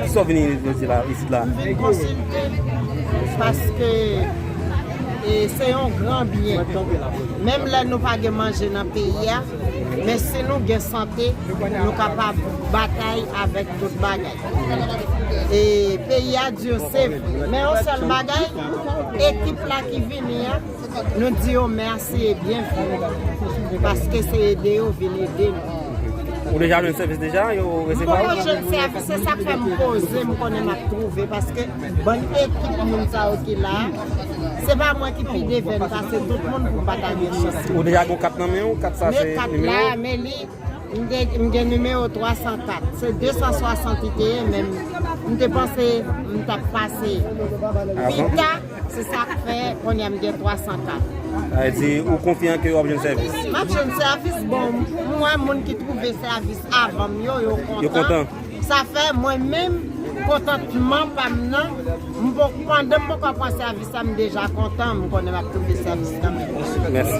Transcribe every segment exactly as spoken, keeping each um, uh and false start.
Kisa w vini jodi la, isit la? M vin konsilte paske e, se yon gran byen. Menm lè nou pa gen manje nan peyi a, men si nou gen sante, nou kapab batay avèk tout bagay. E peyi a di se vre. Men yon sèl bagay, ekip la ki vini a, nou di yo mèsi e byenvini. Paske se ede yo vin ede nou. Ou deja jwenn sèvis deja? Yo resevwa w? M poko jwenn sèvis, se sa k fè m poze, m konnen m ap twouve, paske bann ekip moun sa yo ki la, se pa mwen ki pi devèn pase tout moun pou m pa ta gen chans. Ou deja gen kat nan men w? Kat sa se nimewo? Men kat la, men li, m gen, m gen nimewo twa san kat. Se de san swasant li te ye, men m te panse m t ap pase pita. Se sa k fè kounye a m gen twa san kat. Sa vle di ou konfyan ke w ap jwenn sèvis? M ap jwenn sèvis, bon, m wè moun ki twouve sèvis avan m yo, yo kontan. Yo kontan. Sa fè mwen menm, kontantman pa m nan, m poko, pandan m poko pran sèvis la, m deja kontan, m konnen m ap twouve sèvis kanmenm. Mèsi.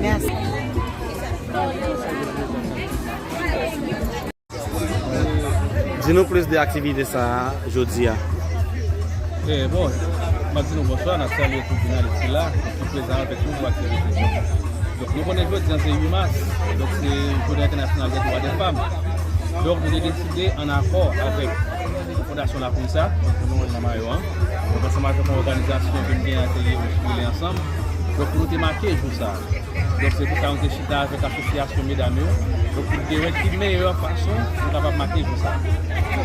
Mèsi. Di nou plis de aktivite sa a jodi a. E, bon, m ap di nou bonswa, n ap salye tout jounalis ki la, ki prezan avèk nou pou aktivite sa. Donk, nou konnen jodi a se uit mas, donk se Jounen Entènasyonal dè Dwa dè Fanm. Donk, nou te deside, an akò avèk Fondasyon Lapoulisa, donk, nou menm nan mayo a, donk, ansanm avèk yon òganizasyon ke m gen ateliye Rele Ansanm, donk, pou nou te make jou sa a. Donk, se pou sa nou te chita avèk asosyasyon medam yo. Donk, pou nou te wè ki meyè fason nou kapab make jou sa.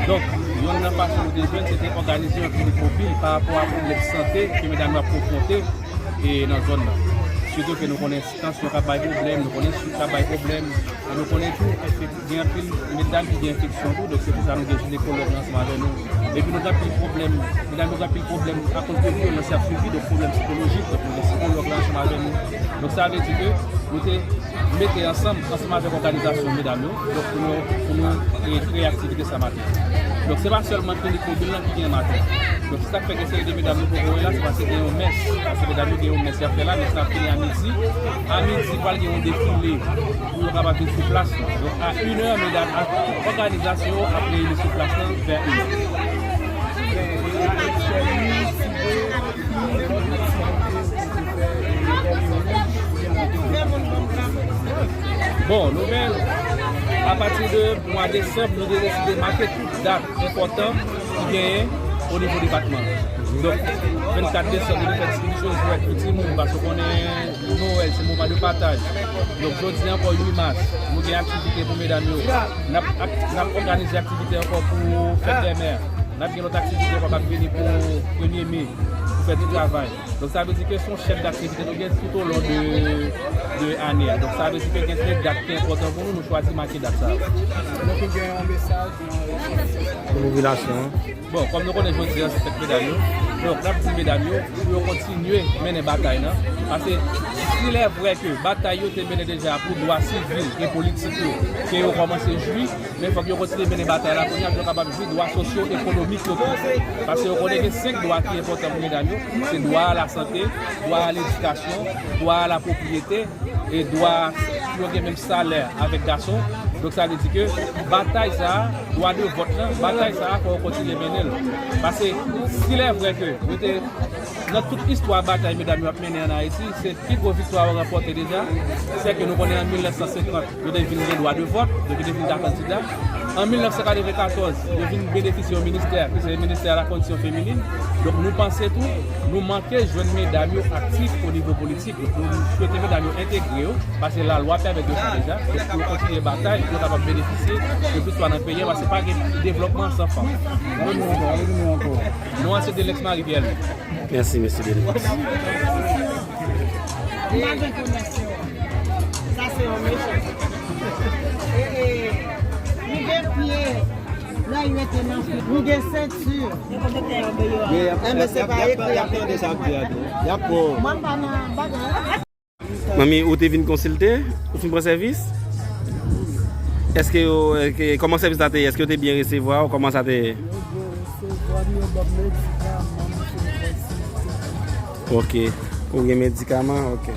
Donk, yonn nan fason nou te jwenn, se te òganize yon klinik mobil pa rapò a pwoblèm sante ke medam yo ap konfwonte, e, nan zòn nan. Sitou ke nou konnen tansyon ka bay pwoblèm, nou konnen sik ka bay pwoblèm, e nou konnen tou enfek-, gen anpil medam ki gen enfeksyon tou, donk se pou sa nou gen jinekològ la ansanm avè nou. Epi nou gen anpil pwoblèm, medam yo gen anpil pwoblèm akoz de vyolans y ap sibi, donk pwoblèm sikolojik, donk nou gen sikològ la ansanm avè nou. Donk sa vle di ke nou te mete ansanm, ansanm avèk òganizasyon medam yo, donk pou nou, pou nou, e, kreye aktivite sa maten. Donk se pa sèlman klinik mobil lan ki gen maten. Donk se sa k fè gen seri de medam nou poko wè la, se paske gen yon mès, paske medam yo gen yon mès y ap fè la, mès la ap fini a midi. A midi, pral gen yon defile pou yo kapab vin sou plas lan. Donk, a inè, medam ak tout òganizasyon yo ap reyini sou plas lan vè inè. Bon, nou menm, apati de mwa desanm, nou te deside make tout dat enpòtan ki genyen o nivo depatman. Donk, vennkat desanm, nou te fè distribisyon jwèt pou timoun, paske w konnen Nwèl se moman de pataj. Donk, jodi a ankò uit mas, nou gen aktivite pou medam yo. N ap ak-, n ap òganize aktivite ankò pou fèt dè mè. N ap gen lòt aktivite ankò k ap vini pou premye me, pou fèt di travay. Donk, sa vle di ke se yon chèn daktivite nou gen tout o lon de, de ane a. Donk, sa vle di ke gen de dat ki enpòtan pou nou, nou chwazi make dat sa yo. Nou tou gen yon mesaj pou popilasyon an. Bon, kòm nou konnen jodi a se fèt medam yo, donk n ap di medam yo pou yo kontinye mennen batay lan, paske si lè vrè ke batay yo te mennen deja pou dwa sivil e politik yo, ke yo kòmanse jwi, men fòk yo kontinye mennen batay la kounye a pou yo kapab jwi dwa sosyo-ekonomik yo tou. Paske yo konnen gen senk dwa ki enpòtan pou medam yo, se dwa a lasante, dwa a ledikasyon, dwa a lapwopriyete, e dwa pou yo gen menm salè avèk gason. Donk, sa vle di ke batay sa a, dwa de vòt lan, batay sa a, fò yo kontinye mennen l. Paske si lè vrè ke nou te, nan tout istwa batay medam yo ap mennen ann Ayiti, se pi gwo viktwa yo ranpòte deja, se ke nou konnen an mil nèf san senkant, yo te vin gen dwa de vòt, donk yo te vin ta kandida. An mil nèf san katrevenkatòz, yo vin benefisye yon ministè, ki se ministè a la kondisyon feminin. Donk, nou panse tou, nou manke jwenn medam yo aktif o nivo politik. Donk, nou swete medam yo entegre yo, paske lalwa pèmèt yo sa deja. Donk, pou yo kontinye batay, pou yo kapab benefisye de plis dwa nan peyi a, paske pa gen devlòpman san fanm. Non an se Delix Marie Pierre. Mèsi, mesye Delix. M pa gen koneksyon. Sa se yon mechan. E, e, nou gen pye, nan yo te nan pye. Nou gen senti. Enben, se pa ekri y ap tande sa ap di a tou. Y ap pran. Mwen, m pa nan bagay la. Manmi, ou te vin konsilte? Ou fin pran sèvis? Èske yo, èske, kòman sèvis la te ye? Èske yo te byen resevwa w? Kòman sa te ye? Yo byen resevwa m, yo ban m medikaman, m fin pran sèvis. Ok. Ou gen medikaman? Ok.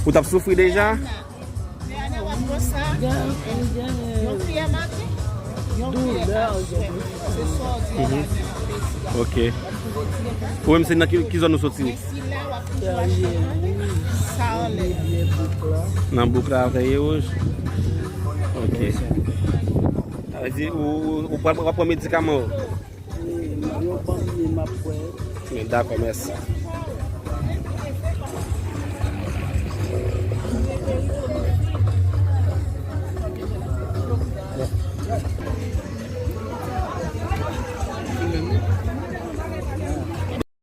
Ou t ap soufri deja? Doulè, Se sa w di a la, di nan pesi a. Ok. Ou menm se nan ki, ki zòn ou soti? Men sila w ap touche mache. Sa anlè. Nan bouk la, Vèye Wouj. Ok. Sa vle di, ou, ou, ou pral, w ap pran medikaman ou? Wi, yo ban m li, m ap pran. Men dakò, mèsi.